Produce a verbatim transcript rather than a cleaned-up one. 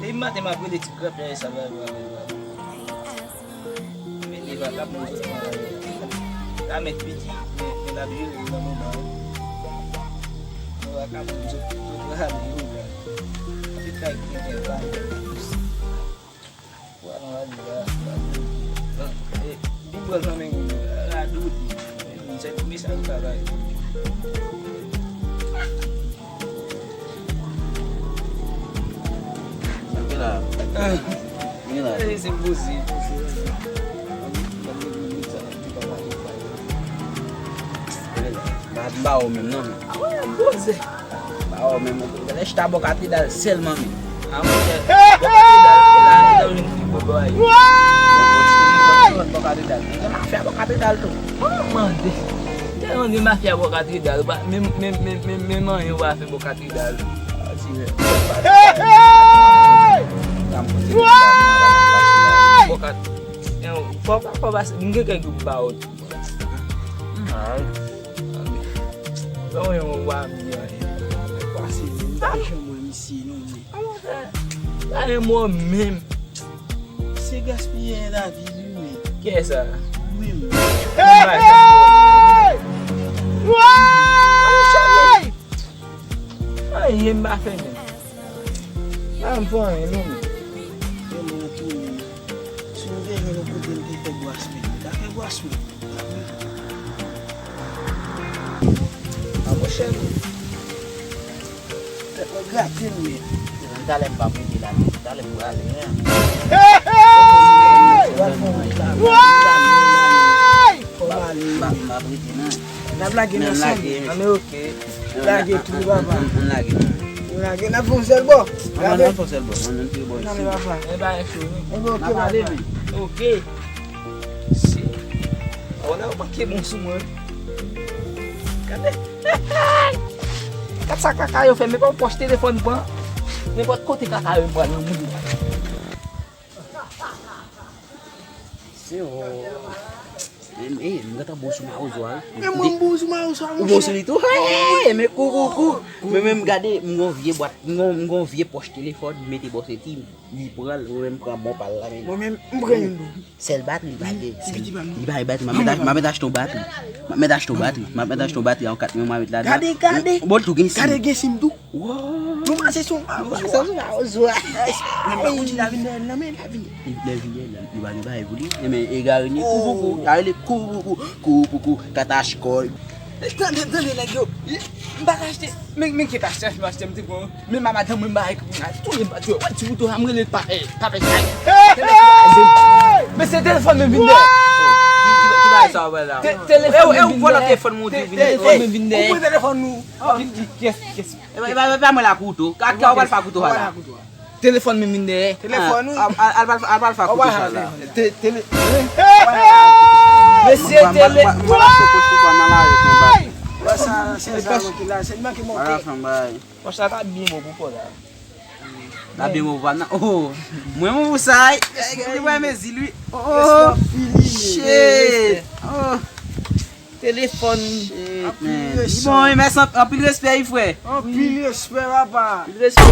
Depi maten m ap rele ti krèp la, e sa va, va, va, va. Men li va ka bon zot pran la. La met piti, men, men l ap jere l nan moman an. Men va ka bon zot, zot rale yo la. Tout kay ki gen la. Wa, nou rale la, la. E, bib nan men, la, la, dout. Se mesaj ou travay. Sa gen la. Gen la. Eh, se poze. M ba ou menm non. Ah ouais, poze. Ba ou menm. Lè chita bò katedral sèlman men. Ah, monchè. Bò katedral, e la, e la ou jwenn fi bò bò a ye. Bò katedral. Gen mafya bò katedral tou. Mwen mande. Tèlman gen mafya bò katedral, pa, menm, menm, menm, menm, menm anyen ou pa fè bò katedral. Bò kat-, fò, fò, fò, m gen kèk gwo ba ou. Ay. Sa w yon wa m gen. Pase, m pa janm wè misye non, men. Sa gen mò menm. Se gaspiyè lavi li, wi. Kiyès sa? Wi, m. Hey! Anyen m pa fè menm. Pa m fè anyen non, men. Yo, mwen tounen. Si m te jwenn yon kote m te fè bwasmen, m ta fè bwasmen. A monchè, tèt mwen grate m, men. Talè m p ap rete la, talè m prale. Hey, hey! Woy! Fò m ale. M ap rete, non. N ap lage n ansanm. An, men oke. Lage tou, papa. Ann lage, non. Nou lage, n ap fè yon sèl bò. Ann fè yon sèl bò. Ann tire bò isi. Ann ale, papa. E bagay cho, wi. N ap ale, men. Oke. Si. Ou la, ou manke bon sou mwen. Gade. Gad sa kaka yo fè, men pa yon pòch telefòn pran. Nenpòt kote kaka yo pran nan moun. Se ou. Men, men, m gentan bon sou mawozo a, wi. Men mwen m bon sou mawozo a, monchè. Ou bon sou li tou? Hey, men kou, kou, kou. Men, men, m gade, m gon vye bwat, m gon, m gon vye pòch telefòn, m mete bò senti m. Li pran l, mwen menm m pran bon pa l la, men. Mwen menm, m pran youn tou. Sèl batri li pa gen. Li pa gen batri. M ap mèt, m ap mèt achte yon batri. M ap mèt achte yon batri. M ap mèt achte yon batri a yon kat men m ap mèt ladan. Gade, gade. Bon, l tou gen sim. Gade, gen sim tou. Wow. Nou pase sou mawozo a. Sa sou mawozo a. Men pa konn si l a vin dèyè l nan, men l a vin. Li lè vin dèyè l, li pa gen bagay pou li. E men egare ni kou pou kou. Sa rele kou pou kou. Kou pou kou. Katach kòy. Tande, tande nèg yo. M pa ka achte. Men, men ke pa chèf m achte, m te pran. Men ma madanm mwen ba ek pou la. Touye m pa touye. Wè ti woutou a, m rele pa, eh, pa fè chay. Men se telefòn mwen vin dèyè. Ki, ki, ki bagay sa w wè la? Te-, telefòn mwen vin dèyè. Telefòn mwen vin dèyè. Ou pran telefòn nou. Ki, ki, kiyès, kiyès? E pa, e pa, e pa mwen la kouto. Ka, ka w pral fè kouto a la. Telefòn mwen vin dèyè. Telefòn wi. Al, al, al, al pral fè kouto sa la. Te-, tele-, mesye tele. Mwen la sou pòch pou pa nan la yo konba. Wè sa, se sa mwen ki la, se li manke monte. Pòch la ta byen bon pou kò la. La byen bon pou pa nan. Oh, mwen mwen pou sa. Li mwen mezi li. Oh, shit. Oh. Telefòn. Shit, man. Bon, mèsi, anpil respè wi frè. Anpil respè papa. Anpil respè.